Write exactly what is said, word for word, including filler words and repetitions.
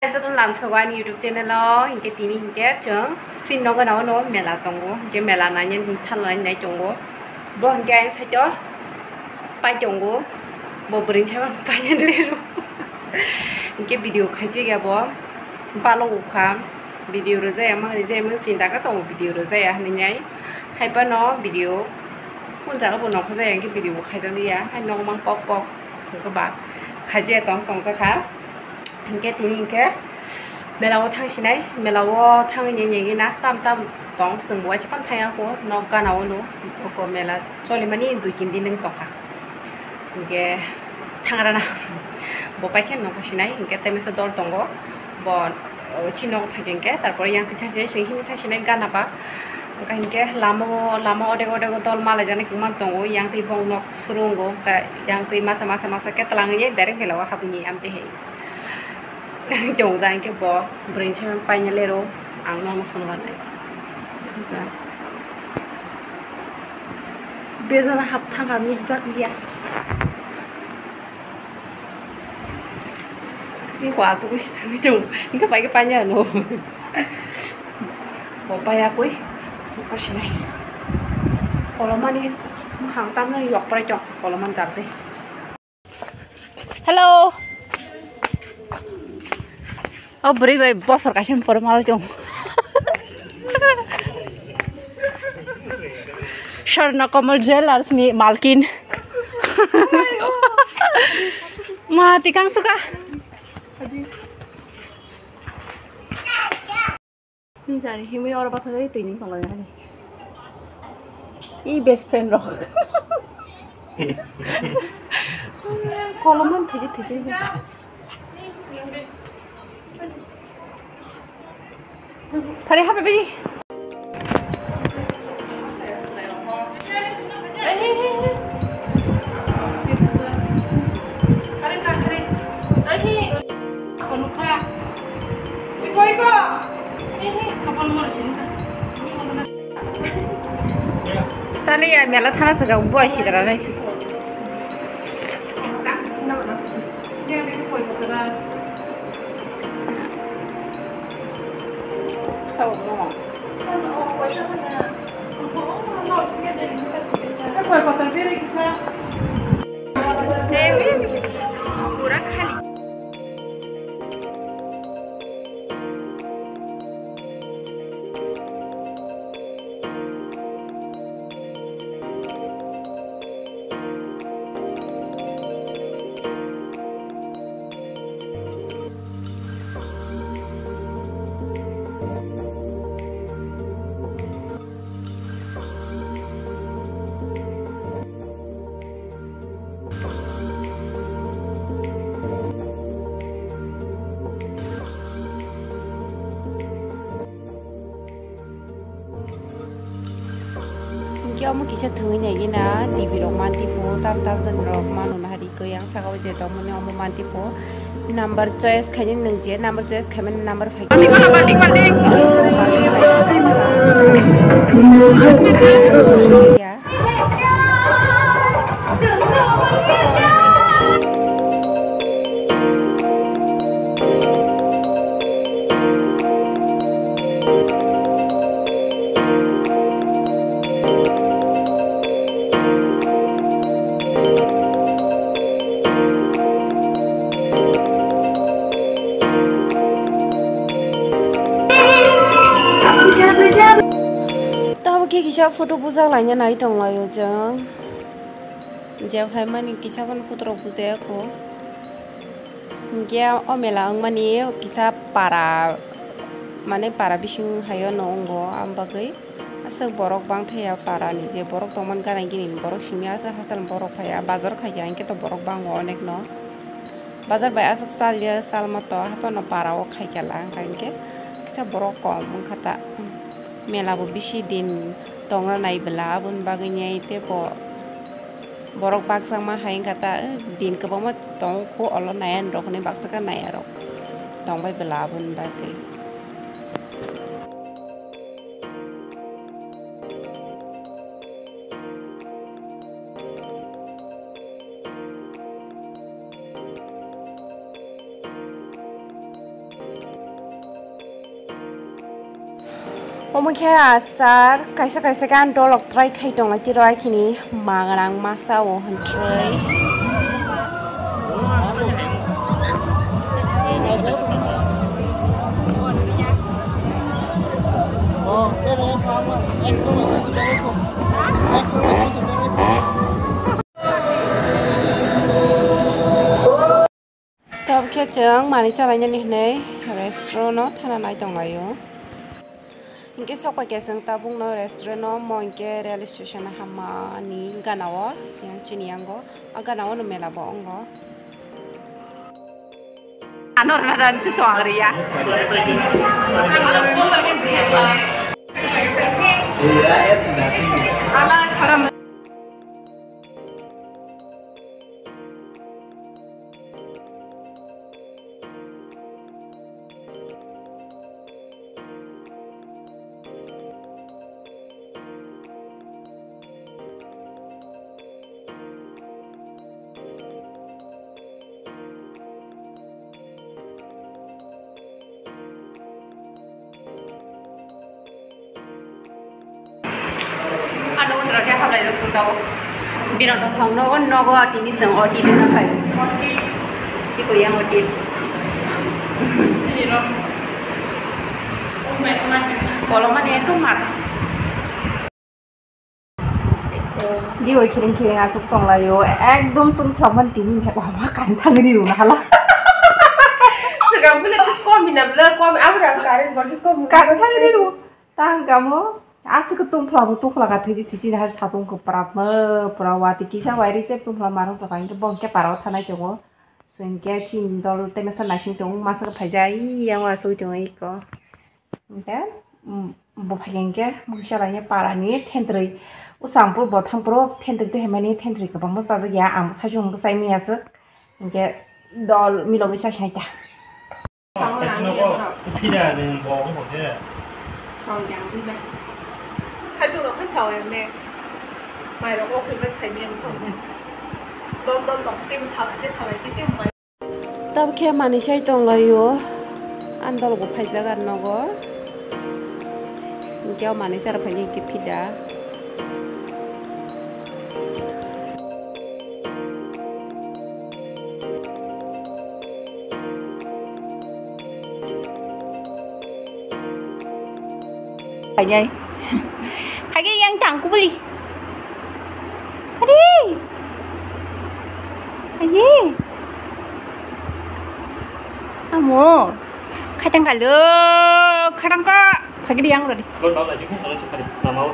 Jotono lamsogo ani YouTube channel o, hinkhe tini hinkhe chwng sini nogo nao no mela tongo, hinkhe mela nainani thanglai nai tongo. Bo hinkhe ayang side o pai tongo, bo bwrwini sabo painani leru. Hinkhe video khaijak ya bo, balo ukha, video rwjaya mang rwjaya mang sinta khe tongo video rwjaya hinwi nai. Hai phano video hwn jaga bo nokho jaya hinkhe video bo khaijak ya, hai nok mang pok pok hinkhe ba khaijaya tong tong jakha. Hinkhe tini hinkhe mela o thang sinai, mela o thangwi nini na tam tam tong chwng bo waisa phano thang ya kho nok gana o no, oko mela cholimani dui tin din wng tongkha. Hinkhe thangrana bo paikhe nokho sinai, hinkhe temesa dol tongo bo, o, si nogo phaikhe hinkhe tarpore yang thang sinai, chwng himwi thang sinai gana ba. Hinkhe lama o, lama odek odek o dol malaijaknai kwbangma tongo, yang twi bong nok suru wngo, hinkhe yang twi masa masa masa khe twlangwi direct mela o habwini amtwi hai. Tongo da hinkhe bo bwrwini saiman paina lero ang nono phone ganai. Bejana hap thangkha nukjak liya. Ni ko asuk si thwi tongo. Hinkhe pai khe paina no. Bo paya koi. Ko sinai. Kolomani khang tamna yok prai chok. Koloman jabde. Hello. O bwrwi bai bosor kaisa ni pore mal tong. Swarna Kamal Jewellers ni malkin. Ma tikang suka. Ni jani himwi oro bathajak twi ni tongo jani. I best friend rok. Kolomani thigi thigi. Phari hape bai. Sani ya mela thana saka buai sidra nai si. Hinkhe omo kisa thwngwi naigwi na T V rok manti pho, tam tam jani rok manu na hari khe yang saka o je tongmani omo manti pho. Number choice khaini nwng je number choice khaimani number phai. Ya. Tamo khe kisa photo bujak laina nai tong laio chwng. Je phaimani kisa phano photo rok bujaya kho. Hinkhe o mela wngmani kisa para, mane para bising haio no wngo, am bagwi aswk borok bangthaya para ni je borok tongmani gana gini ni borok simi aswk hachal borok phaiya, bazar khaiya hinkhe to borok bango onek no. Bazar bai aswk salya salma to haphano para o khaikhe la wngkha hinkhe kisa borok kom wngkha ta. Mela bo bisi din tongra nai bwla aboni bagwi ni ai tei bo borok bakjakma hai wngkha ta, din kwbangma tong kho olo naiya rok hinwi baksa khe naiya rok tong bai bwla aboni bagwi. Omo khe achar, kaisa kaisa khe ang dolok try khai tong lai tiro, ai khini mangrang masa o hwntrwi. Tabuk khe chwng manwi chalainani hwnwi restaurant-o thana nai tonglaio. Hinkhe sok pai khe chwng tabukno restaurant-o, omo hinkhe rail station hammani gana-o, yang chini yango, a gana-o no mela bo wngo. Ano radan chu tong riya. Ano undra khe hablai jak sung tao. Bino to song nogo, nogo tini song oti duna phai. Iko yang oti. Kolomani ekdom mar. Diwi khiring khiring aswk tonglaio, ekdom tungthokmani tini wama kan thangri rwna hala. Swkang bwle tis kom hina bwle kom abra current voltage kom hina. Kan thangri rw. Tang kamo, aswk tungphla bo tungphla ka thiji thiji nahar satung kwprak ma pura wati kisa wairi te tungphla marung tongkha, hwnkhe bo hwnkhe parao thanai tongo. Hwnkhe chini dol tei masa naising tongo, masa khe phaijak, yang uansugui tongo iko. Hwnkhe, mm, bo phaikhe hwnkhe, bo kisa lai parani thentrwi, usang pur bo thang puro thentrwi tei hwnmani thentrwi kwbangma chajak ya, ang bo saichung bo chai manya swk. Hwnkhe dol milogwi chai sai ta. Kaisa nogo phida ni bo wngkha khe. Kau yang bui bai. Sai tu rok kan chau em ne. Mai rok o khoi ban sai mi ang thong. Dol dol dok tim salai te salai te tim bai. Tabuk khe manwi sai tonglaio. Ang dol bo phaijak ar nogo. Hwnkhe o manwi sara phaikhe hwnkhe phida. Phainai. Phaikhe yang tang kubuli. Ari. Ari. Amo. Khaitang kalu. Khatang ka. Phaikhe yang rodi. Gon bau lagi kan kalau sekali nama.